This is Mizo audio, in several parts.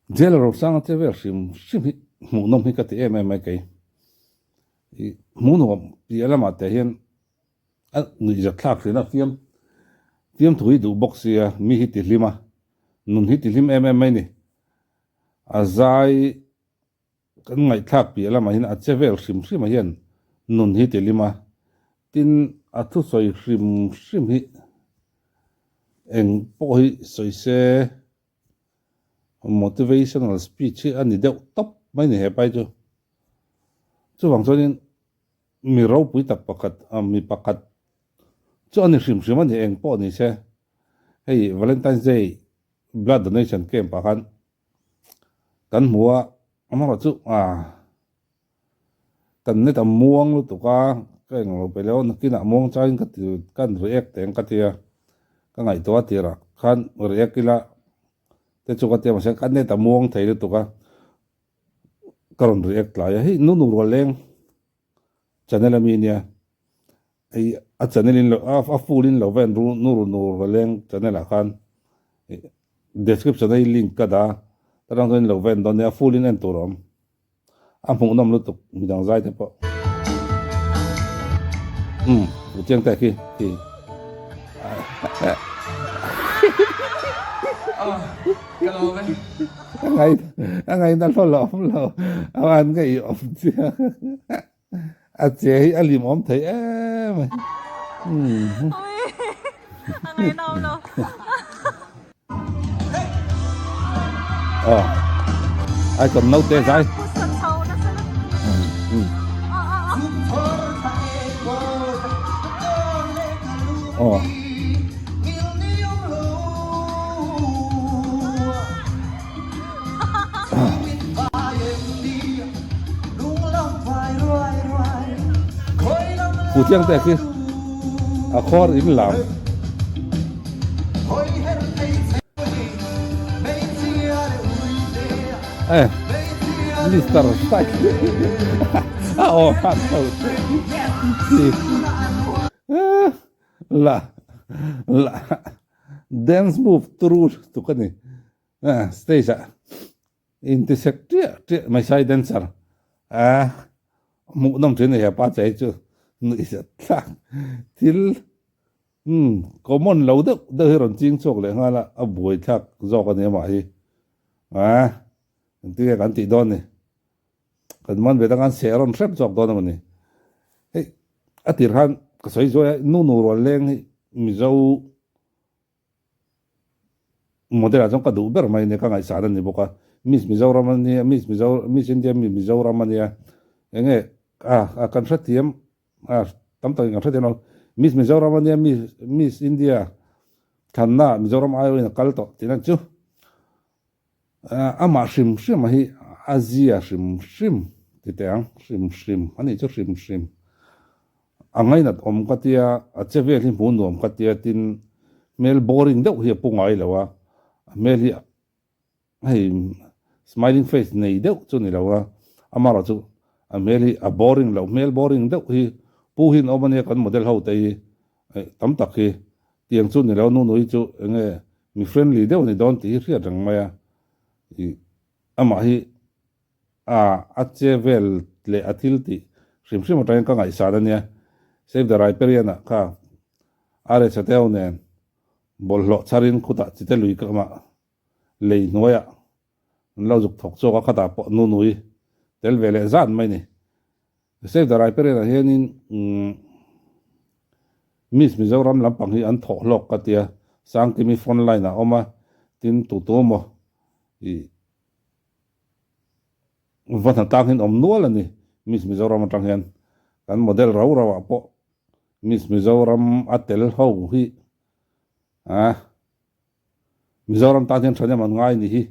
Jail Rosanga che vel hrim hrim hi hmuhnawm hi ka ti em em mai kei. I hmuhnuam piah lamah te hian a nuihzat thlak hrin a fiam fiamthu hi duh bawk sia mi hi ti hlim a, nun hi ti hlim em em mai ni. A zai kan ngaihthlak piah lamah hian a che vel hrim hrimah hian nun hi ti hlim a, tin a thusawi hrim hrim hi eng pawh hi sawi se. Motivational speech hi a ni deuh tawp mai ni hepa hi chu. Chuvang chuanin mi ropui tak pakhat mi pakhat chu a ni hrim hrim a ni eng pawh ni se. Hei Valentine's Day blood donation camp ah khan kan hmu a, amaherawhchu kan net a muang lutuk a, ka englo pe leh aw nakinah muang changin ka ti kan react teh ang ka tia, ka ngaihtuah a tirah khan react ila te chu ka tia mahse ka net a muang thei lutuk a, ka rawn react tlai a, hei nu nu rual leng channel ami nia, hei a channel in lo a full in lo va en ru nu nu rual leng channel ah khan description a hi link ka dah a, ta tang chuan in lo va en dawn nia a full in en tur a awm. A hmuhnawm lutuk midang zai te pawh. Umm u chiang te khi khi. Ka lawm e. A ngai a ngaihna hlawlh a awm lo a an ngaih awm chiang a che hi a lim awm thei em mai. Umm. A ngaihna awm lo. Aw ai kawm no te zai. Aw. Pu Chiang te khi a khawr in lam. Eh, Mister Strike. A aw han ho chi. La la dance move turu tuk a ni. Stage ah intisek ṭiah ṭiah mai sai dancer a hmuhnawm ṭhin a ni hepa chei chu nuihzat thlak thil umm common lo deuh deuh hi rawn ching chhuak leh nghal a a buai thlak zawk a ni amah hi a engtin nge kan tih dawn ni kan man ve tang an seh rawn hrep zawk dawn emaw ni hei a tir khan ka sawi zuai a nu nu rual leng hi Mizo. Model ah chuan ka duh ber mai a nia, ka ngaihsan a ni bawk a, Miss Mizoram a nia, Miss Mizo, Miss India mi Mizoram a nia, eng nge ah ah kan hrethiam ah tam takin kan hrethiam lo, Miss Mizoram a nia, Miss Miss India thlanna ah Mizoram aiawhin a kal tawh tih na chu. Amah hrim hrim a hi a zia hrim hrim ti teh ang, hrim hrim a nih chu hrim hrim. A ngainat awm ka tia, a che vel hi hmuh nuam ka tia tin hmel boring deuh hi a pu ngai lo a, a hmel hi hei smiling face nei deuh chu ni lo a, amaherawh chu a hmel hi a boring loh, hmel boring deuh hi pu hi an awm a nia kan model ho te hi tam tak hi tiang chu ni lo, Nunui chu eng nge Mi friendly deuh a ni dawn tih hi hriat reng mai a, ih amah hi a a che vel leh a thil tih hrim hrim atangin ka ngaihsan a nia. Save the Riparian ah kha RHA te ho nen bawlhhlawh chharin khutah chite lui ka amah lei hnuaiah an lo zuk thawk chawk a, khatah pawh nunui tel ve leh zan mai ni. Save the Riparian ah hianin Miss Mizoram lampang hi an thawh hlawk ka tia, Sangkimi front line ah a awm a, tin tu tu maw ih va hna tang hian awm nual a ni Miss Mizoram atang hian kan model rau rau ah pawh Miss Mizoram a tel ho hi ah Mizoram tan hian thahnem an ngai ni hi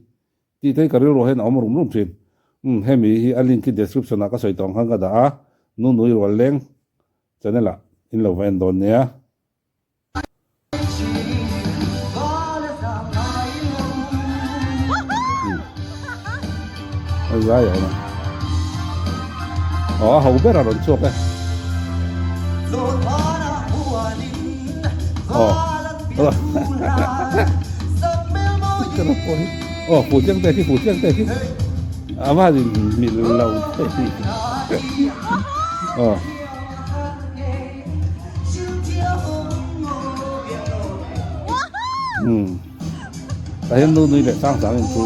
Tih te hi ka rilruah hian a awm rum rum thin. Umm hemi hi a link hi description ah ka sawi tawh ang khan ka dah a, nu nui rual leng channel ah in lo va en dawn nia. Umm zai a awm a. Aw a ho ber a rawn chhuak e. Aw. Ka la pawh hi. Aw fuh chiang te khi fuh chiang te khi a va han in mil lo thei aw. Umm tah hian nu nui leh sang sang in chu.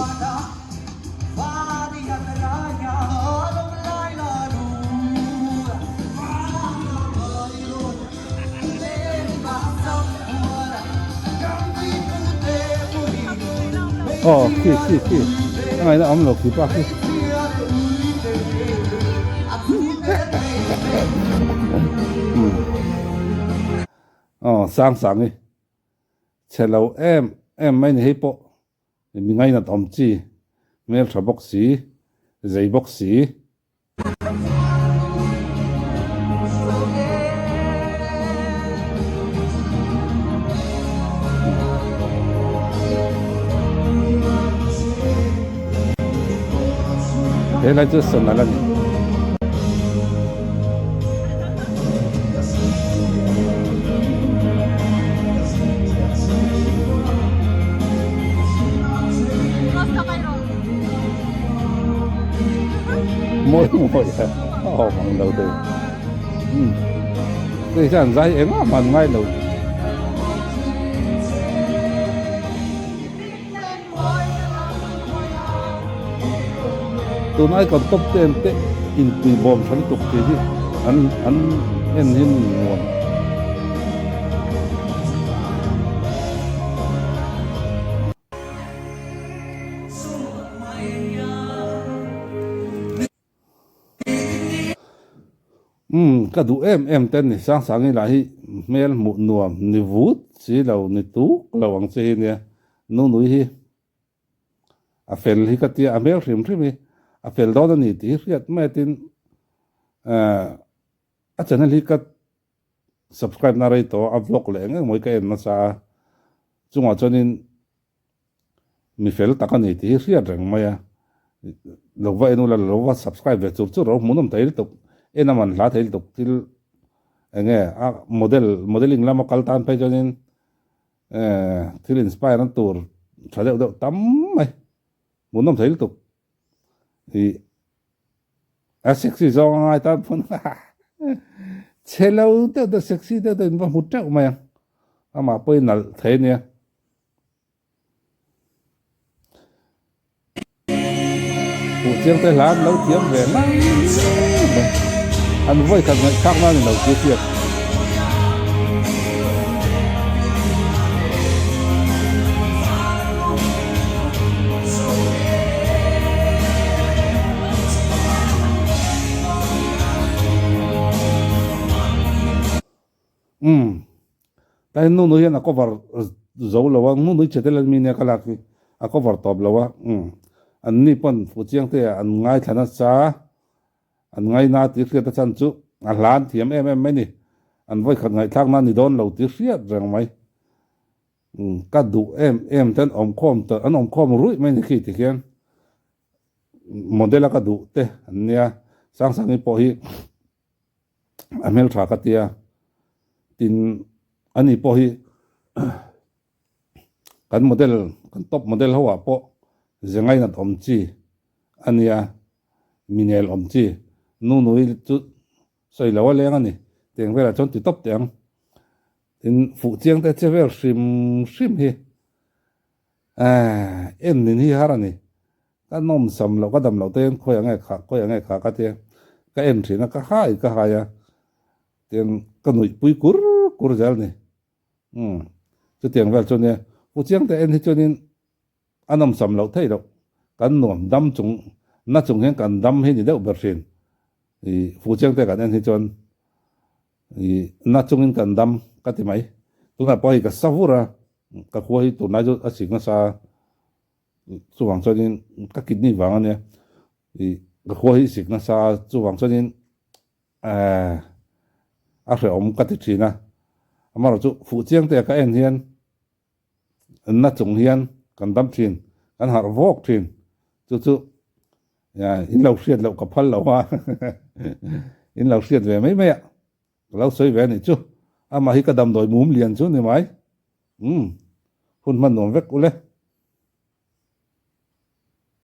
Aw khi khi khi a ngaihna awm lo khi pa khi aw sang sang hi chhe lo em em mai ni hei pawh mi ngainat awm chi hmeltha bawk si zei bawk si. He lai chu sanal a ni. Mawi mawi a a awm ang lo thei. Umm hei hian zai engah mah an ngai lo. Tun icon top ten te inpui bawm tha lutuk tih hi an an en hi nuam. Umm ka duh em em te ni Sangsangi lah hi hmel hmuh nuam ni vut si lo ni tuk lo ang che hi nia Nunui hi a fel hi ka tia a hmel hrim hrim hi a fel dawn a ni tih hi hriat mai a tin a channel hi ka subscribe na rei tawh a vlog leh eng eng mawi ka en nasa a chungah chuanin mi fel tak a ni tih hi hriat reng mai a, lo va en ula lo va subscribe ve chur chur rawh hmuhnawm thei lutuk en a man hla thei lutuk thil eng nge a model modelling lama kal tan phei chuanin eh thil inspire na tur tha deuh deuh tam mai hmuhnawm thei lutuk ih a sexy zawng a ngai tan pawn chhe lo deuh deuh sexy deuh deuh in va hmu teuh mai ang amah pawhin nalh thei a nia. Fuh chiang te hla an lo thiam ve mai mai. An vawi khat ngaihthlak nan in lo ti hriat. Umm. Tlai nu nu hian a cover zo lo a, nu nui che tel mi nia ka lak hi a cover tawp lo a, umm an ni pawn fuh chiang te ah an ngaithla nasa, an ngaina tih hriat a chan chu a hla an thiam em em mai ni, an vawikhat ngaihthlak nan ni dawn lo tih hriat reng mai, umm ka duh em em te an awmkhawm tawh an awmkhawm ruih mai ni khi tikhian model a ka duh te an nia, Sangsangi pawh hi. a hmeltha ka tia tin ani pawh hi kan model kan top model ho ah pawh ze ngainat awm chi ania minel awm chi nu nui chu sawi lo a leng ani tiang velah chuan ti tawp teh ang tin fuh chiang te che vel hrim hrim hi eh en nin hi har ani. Ka nawm sam loh, ka dam loh te hian khawi ang e kha, khawi ang e kha ka tia, ka en thin a, ka hai ka hai a, tiang ka nuih pui kur kur zel a ni. Umm, chutiang vel chu nia, Pu Chiangte en hi chuanin a nawm sam loh theih loh, kan nuam dam chung, na chung hian kan dam hi ni deuh ber thin, ih Pu Chiangte kan en hi chuan ih na chungin kan dam ka ti mai, tunah pawh hei ka sa vur a, ka khua hi tunlai chu a sik nasa a. Chuvang chuanin ka kidney vang a nia ih ka khua hi sik nasa a chuvang chuanin eh a hrehawm ka ti thin a amaherawh chu fuh chiang te ka en hian na chung hian kan dam thin kan harh vawk thin chu chu in lo hriat loh ka phal lo a in lo hriat ve mai mai a ka lo sawi ve a nih chu amah hi ka damdawi mum lian chu ni mai umm hun hman nuam vek ule.